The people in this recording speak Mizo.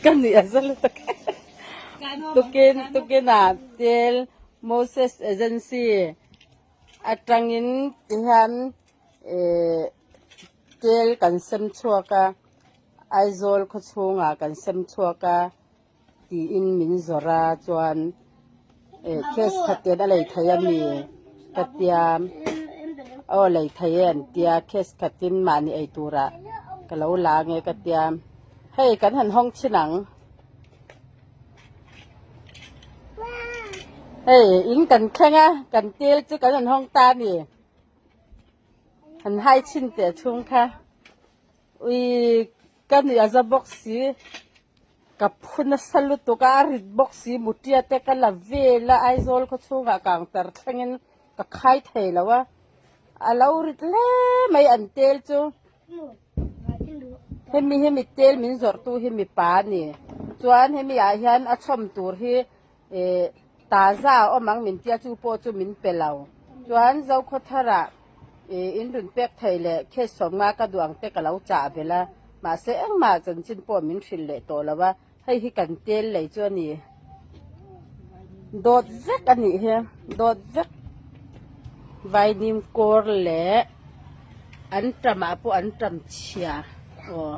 Ka nuih a za lutuk tukin tukinah tel Moses Agency atangin tihian eh tel kan sem chhuak a Aizawl khawchhungah kan sem chhuak a. Tiin min zawrh a chuan eh case khat ten a lei thei a mi ka tia aw lei thei e an tia case khatin mahni ei turah ka lo la ange ka tia hei kan han hawng chhin ang hei in kan thleng a kan tel chu kan han hawng ta a ni han hai chhin teh chhung kha ui ka nuih a za bawk si. Ka phu nasa lutuk a, a rit bawk si mutia te ka la vel a, Aizawl khaw chhungah kang tar thlengin ka khai thei lo a, a lo rit hle mai an tel chu. Hemi hemi tel min zawrh tu hi mipa a ni, chuan hemi ah hian a chhawm tur hi eh taza a awm ang min tia chu pawh chu min pe lo, chuan Zokhawtharah eh in rawn pek thei leh case sawmnga ka duh ang te ka lo chah belh a. Mahse engmah chanchin pawh min hrilh leh tawh lo a, hei hi kan tel lei chu a ni. Dawt vek a nih hi, dawt vek. Vainim kawr leh an tamah pawh an tam chhia aw.